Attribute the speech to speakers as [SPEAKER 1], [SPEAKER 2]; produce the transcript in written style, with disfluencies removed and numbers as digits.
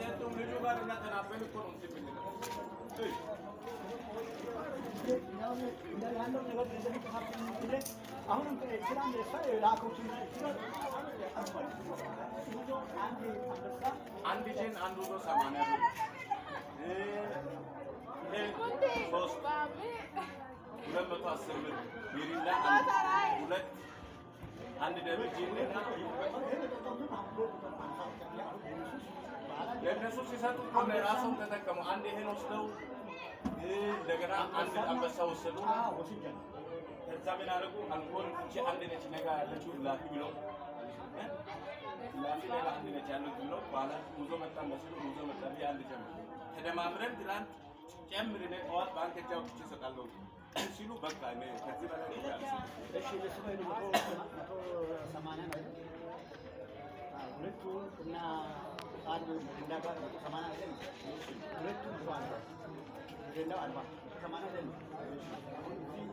[SPEAKER 1] አይሰጡም። ልጁ ጋር እና ተናበን እኮ ነው እንትን የምንለው።
[SPEAKER 2] ያለው ነገር አሁንም አንድ አንበሳ
[SPEAKER 1] አንድ ጅን አንዱ ዞ 80 ብር፣ ይሄ ሶስት 210 ብር፣ ሚሪንዳ አንድ ሁለት አንድ double ጂን። ለእነሱ ሲሰጡ እኮ ለራሱም ተጠቀሙ። አንድ ይሄን ወስደው እንደገና አንድ አንበሳ ወሰዱ። ከዛ ምን አደረጉ? አልኮል እቺ አንድ ነች ነገ ያለችው ላፊ ብለው፣ ላፊ ነገ አንድ ነች ያሉት ብለው በኋላ ሙዞ መጣ መስሎ ሙዞ መጣ ብዬ አንድ ጨምር ተደማምረን ትላንት ጨምር እኔ ጠዋት ባንክ እጅ አውጥቼ እሰጣለሁ ሲሉ በቃ እኔ ከዚህ በላይ እኔ አልሰጥም።
[SPEAKER 2] እሺ ለሱ ላይ 180 ነው አይደል? አዎ፣ ሁለቱ እና አንዱ ሚሪንዳ ጋር 180 አይደል? ሁለቱ 140፣ ሚሪንዳው 40፣ 180 አይደል? አሁን እዚህ